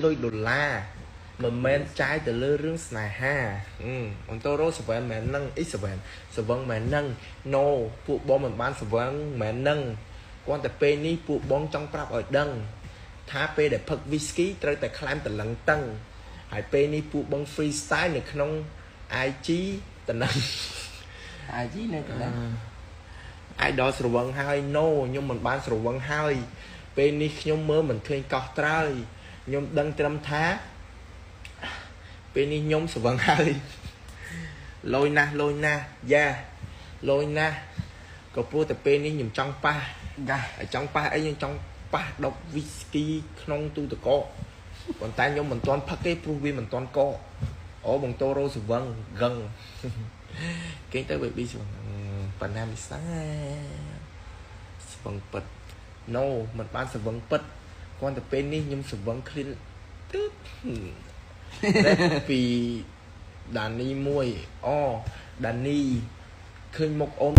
លុយដុល្លារមិនមែនចាយទៅលើរឿងស្នេហាអន្តរ៉ូ7មែននឹងអ៊ី7សវឹងមែននឹង No ពួកបងមិនបានសវឹងមែននឹងគ្រាន់តែពេលនេះពួកបងចង់ប្រាប់ឲ្យដឹង ថាពេលដែលផឹក whisky ត្រូវតែក្លែមតលឹងតឹងហើយពេលនេះពួកបង free style នៅក្នុង IG តំណឹង IG នៅកន្លែង idol ស្រវឹងហើយ no ខ្ញុំមិនបានស្រវឹងហើយ ពេលនេះខ្ញុំមើលមិនឃើញកោះត្រើយខ្ញុំដឹងត្រឹមថាពេលនេះខ្ញុំស្រវឹងហើយលយណាស់លយណាស់យ៉ាលយណាស់ក៏ព្រោះតែពេលនេះខ្ញុំចង់ប៉ះ ហ្គា ហើយចង់ប៉ះអីខ្ញុំចង់ប៉ះដប់វីស្គីក្នុងទូទឹកកកប៉ុន្តែខ្ញុំមិនទាន់ផឹកទេព្រោះវាមិនទាន់កកអូបងតូរ៉ូស្រវឹងហ្គឹងគេងទៅ baby ស្រវឹងប៉ុណ្ណាមីសាស្រវឹងពិត No មិនបានស្រវឹងពិតគ្រាន់តែពេលនេះខ្ញុំស្រវឹងឃ្លីនទឺតែពីដានីមួយអូដានីឃើញមុខអូន